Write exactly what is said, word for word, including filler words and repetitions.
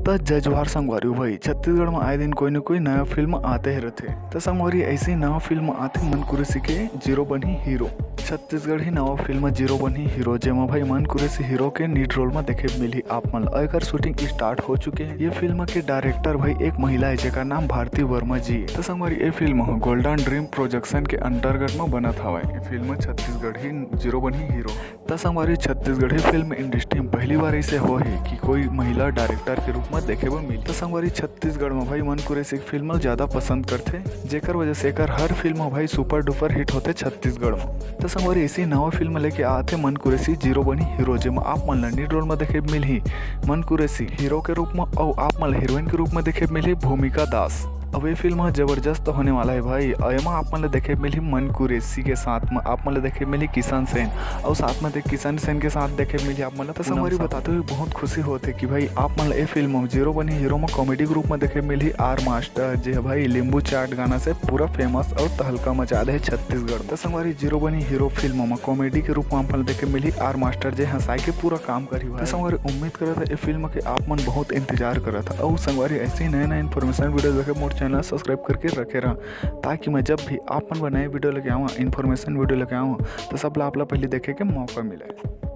त जय जोहार संगवारी हो भाई, छत्तीसगढ़ म आए दिन कोई न कोई नया फिल्म आते ही रथे। त संगवारी, ऐसे ही नवा फिल्म आथे मन कुरेसी के जीरो बनही हीरो। छत्तीसगढ़ी नवा फिल्म जीरो बनही हीरो, जेमा भाई मन कुरेसी हीरो के लीड रोल म देखे मिलही आप मन ल। एकर शूटिंग स्टार्ट हो चुके हे। ये फिल्म के डायरेक्टर भाई एक महिला हे, जेकर नाम भारती वर्मा जी हे। त संगवारी, ये फिल्म ह गोल्डन ड्रीम प्रोडक्शन के अंतर्गत म बनत हवय। ये फिल्म छत्तीसगढ़ी जीरो बनही हीरो। त संगवारी, छत्तीसगढ़ी फिल्म इंडस्ट्री में पहली बार ऐसे हो हे कि कोई महिला डायरेक्टर के रूप में देखे बर मिली। त संगवारी, छत्तीसगढ़ में भाई मन कुरेसी के फिल्म ल ज्यादा पसंद करथे, जेकर वजह से एकर हर फिल्म भाई सुपर डुपर हिट होथे छत्तीसगढ़ में। त संगवारी, ऐसी नवा फिल्म लेके आथे मन कुरेसी जीरो बनही हीरो, जेमा आप मन ल लीड रोल में देखे मिलही मन कुरेसी हीरो के रूप में, अउ आप मन ल हीरोइन के रूप में देखे मिलही भूमिका दास। अब ये फिल्म ह जबरदस्त होने वाला है भाई। अउ एमा आप मन ल देखे मिलही मन कुरेसी के साथ में आप मन ल देखे मिलही किशन सेन, अउ साथ में देख किशन सेन के साथ देखे मिलही आप मन ल त पूनम संगवारी साहू। बताते हुए बहुत खुशी होत हे कि भाई आप मन ल ये फिल्म जीरो बनही हीरो में कॉमेडी के रूप में देखे मिलही आर मास्टर, जे ह भाई लिंबू चाट गाना से पूरा फेमस अउ तहलका मचा दे हे छत्तीसगढ़ में। त संगवारी, जीरो बनही हीरो फिल्म में कॉमेडी के रूप में आप मन ल देखे मिलही आर मास्टर, जे हंसाई के पूरा काम करही भाई। त संगवारी, उम्मीद करत हे ये फिल्म के आप मन बहुत इंतजार करत हे। अउ संगवारी, ऐसे ही नए नए इन्फॉर्मेशन वीडियो देखे मोर चैनल सब्सक्राइब करके रखे रहा, ताकि मैं जब भी आप मन बर नए वीडियो लेके आवा, इन्फॉर्मेशन वीडियो लेके आवा, तो सब ला आप ला पहले देखे के मौका मिले।